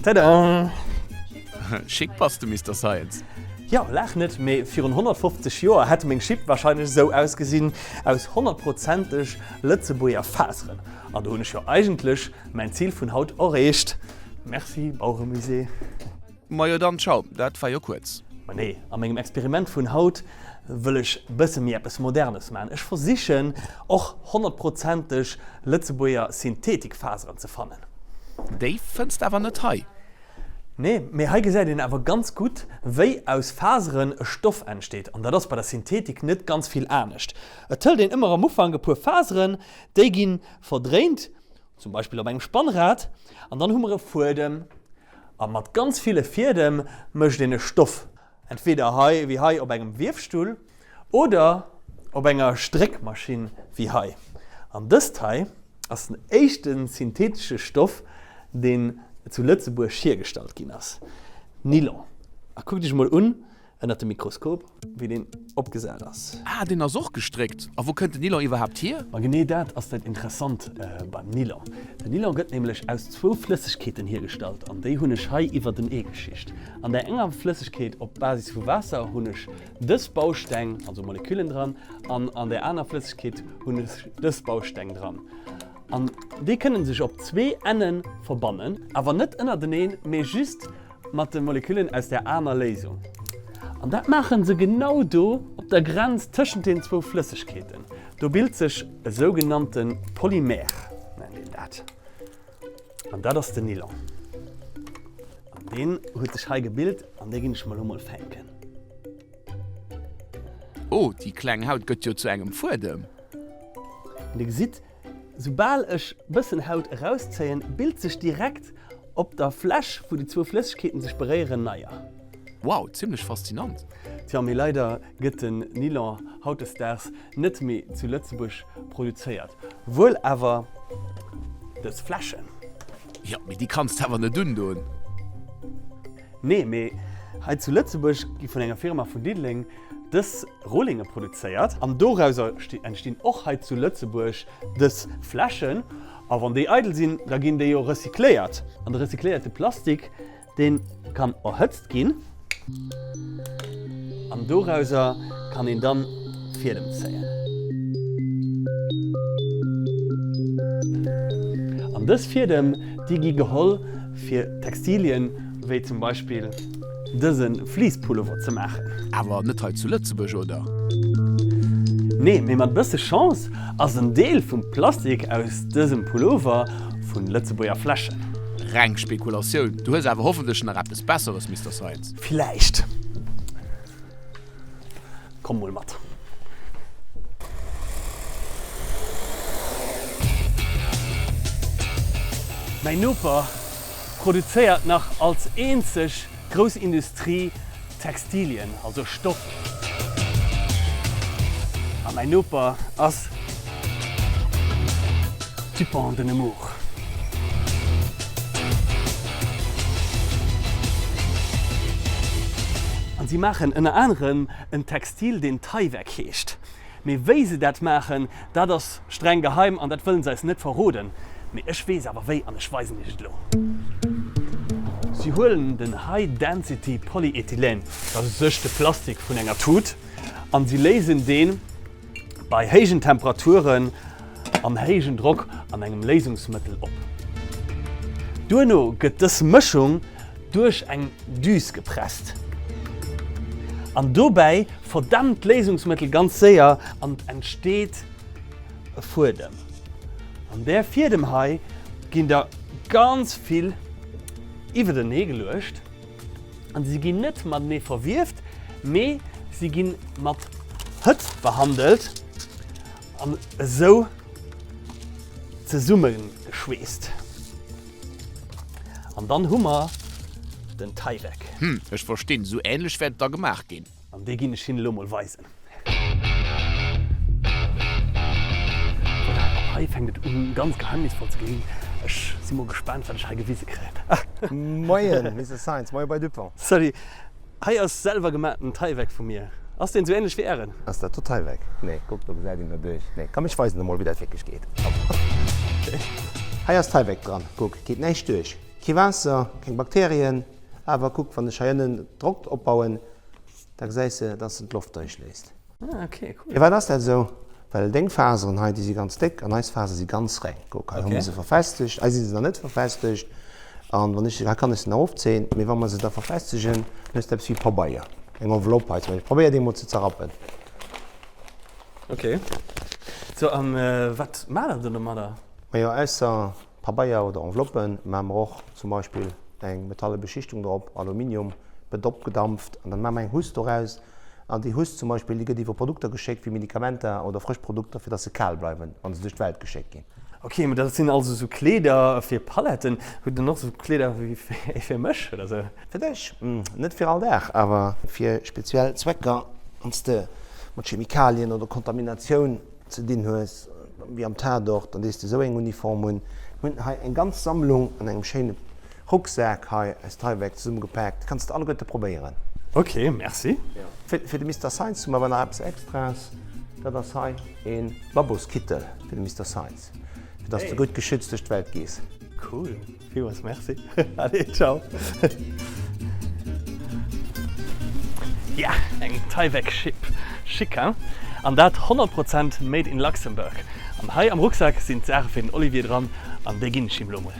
Tada! Schick bass de, Mister Science. Jo, laach net, mee virun 150 Joer hätt meng Schipp warscheinlech esou ausgesinn, aus honnertprozenteg Lëtzebuerger Faseren. An do hunn ech jo eigentlech mäin Zil vun haut erreecht. Merci, Baueremusée. Majo dann, ciao, dat war jo kuerz. Ma nee, a mengem Experiment vun haut wëll ech bësse méi eppes Modernes maachen. Ech versichen och honnertprozenteg Lëtzebuerger Synthetikfaseren ze fannen. Déi fënns de awer net hei. Nee, mee hei gesäit een awer ganz gutt, wéi aus Faseren e Stoff entsteet. An dat ass bei der Synthetik net ganz vill anescht. Et hëlt een ëmmer am Ufank e puer Faseren, déi gi verdréint, zum Beispill op engem Spannrad, an dann hu mer e Fuedem. A mat ganz ville Fiedem mécht een e Stoff, entweder hei wéi hei op engem Wiefstull oder op enger Stréckmaschinn wéi hei. An dëst hei ass den éischte synthetesche Stoff, deen zu Lëtzebuerg hiergestallt ginn ass, Nylon. A kuckt iech emol un, Ënnert dem Mikroskop, wéi deen opgesat ass. Ah, deen ass och gestréckt. A wou kënnt den Nylon iwwerhaapt hier? Ma genee dat ass dat Interessant beim Nylon. Den Nylon gëtt nämlech aus zwou Flëssegkeeten hiergestallt an déi hunn ech hei iwwertenee geschicht. An der enger Flëssegkeet op Basis vu Waasser hunn ech dës Bausteng, also Moleküllen dran, an an der aner Flëssegkeet hunn ech dës Bausteng dran. An déi kënnen sech op zwee Enne verbannen, awer net ënnerteneen, mee just mat de Moleküllen aus där aner Léisung. An dat maache se genau do op der Grenz tëschent den zwou Flëssegkeeten. Do bilt sech e sougenannte Polymer, nennt een dat. An dat ass den Nylon. An deen huet sech hei gebilt an dee ginn ech mer elo mol fänken. Oh, déi kleng Haut gëtt jo zu engem Fuedem. An dir gesitt, Soubal ech bëssen Haut erauszéien, bilt sech direkt op der Fläch, wou déi zwou Flëssegkeeten sech beréieren, neier. Wow, zimlech faszinant! Tja, mee leider gëtt den Nylon hautdesdaags net méi zu Lëtzebuerg produzéiert. Wuel awer dës Fläschen. Jo, mee déi kanns de awer net undoen. Nee, mee hei zu Lëtzebuerg gi vun enger Firma vun Diddeleng dës Rohlinge produzéiert an dorauser entstinn och hei zu Lëtzebuerg dës Fläschen. A wann déi eidel sinn, da ginn déi jo recycléiert. An de recycléierte Plastik, dee kann erhëtzt ginn an dorauser kann een dann Fiedem zéien. An dës Fiedem, déi gi geholl fir Textilien, wéi zum Beispill dëse Fleece-Pullover ze maachen. Awer net hei zu Lëtzebuerg, oder? Nee, mee mat bësse Chance ass en Deel vum Plastik aus dësem Pullover vu Lëtzebuerger Fläschen. Reng Spekulatioun. Du hues awer hoffentlech nach eppes Besseres, Mister Science. Villäicht. Komm mol mat. Mäin Noper produzéiert nach als eenzeg grouss Industrie Textilien, also Stoff. A mäin Noper ass Dupont de Nemours. An si maachen ënner anerem en Textil, deen Tyvek heescht. Mee wéi se dat maachen, dat ass streng geheim an dat wëllen se eis net verroden. Mee ech weess awer wéi an ech weisen iech et elo. Si huelen den High Density Polyethylene, dat ass u sech de Plastik vun enger Tut, an si léisen dee bei héijen Temperaturen an héijen Drock an engem Léisungsmëttel op. Duerno gëtt dës Mëschung duerch eng Düs gepresst an dobäi verdämpt d'Léisungsmëttel ganz séier an et entsteet e Fuedem. An där Fiedem hei ginn der ganz vill iwwertenee geluecht an si ginn net matenee verwieft, mee si gi mat Hëtzt behandelt an esou zesummegeschweesst. An dann hu mer den Tyvek. Hm, ech verstinn. Sou ähnlech wäert et da gemaach ginn. An dee ginn ech hinnen elo mol weisen. Voilà, hei fänkt et un ganz geheimnisvoll ze ginn. Ech si mol gespaant wat ech hei gewise kréien. Moien Mister Science, moie bei Dupont. Salut, hei ass selwer gemaachten Tyvek vu mir. Ass deen sou ähnlech wéi ären? Ass dat do Tyvek? Nee, kuck, do gesäit een derduerch. Nee, komm ech weisen der mol wéi dat wierklech geet. Hei ass Tyvek dran, kuck, geet näischt duerch. Kee Waasser, keng Bakterien, awer kuck, wann ech hei ënnen Drock opbauen, da gesäis de, dass en d'Loft duerchléisst. Ah, ok, cool. Firwat ass dat esou? Well deng Faseren hei, déi si ganz déck an eis Fasere si ganz reng. Kuck, hei hu mer se verfestegt, hei si se nach net verfestegt. An wann ech, hei kann ech se nach ofzéien, mee wa mer se da verfestegen, dann hues de eppes wéi Pabeier, eng Enveloppe hei zum Beispill. Probéier déi emol ze zerrappen. Ok. Sou, an wat maacht der dann domadder? Majo, ausser Pabeier oder Enveloppen maache mer och zum Beispill eng metalle Beschichtung drop, Aluminium, gëtt opgedampft an dann maache mer eng Housse doraus. An déi Housse zum Beispill, déi gëtt iwwer Produkter geschéckt wéi Medikamenter oder frësch Produkter, fir dass se kal bleiwen, wa se duerch d'Welt geschéckt ginn. Ok, mä dat sinn also sou Kleeder fir Paletten. Hutt Der dann och sou Kleeder wéi fir mech oder sou? Fir dech? Net fir all Dag, awer fir speziell Zwecker, wann s de mat Chemikalien oder Kontaminatioun ze dinn hues, wéi am Tatort, dann dees de esou eng Uniform un. Mir hunn hei eng ganz Sammlung an engem schéine Rucksak hei aus Tyvek zesummegepaakt. Déi kanns de alleguerte probéieren. Ok, merci. Fir de Mister Science hu mer awer nach eppes Extraes. Dat ass hei e Laboskittel fir de Mister Science, fir dass de gutt geschützt duerch d'Welt gees. Cool. Villmools merci. Allez, ciao. Ja, eng Tyvek Ship. Chic, hein? An dat 100 Prozent made in Luxembourg. An hei am Rucksak sinn d'Saache fir den Olivier dran an déi ginn ech him elo mol.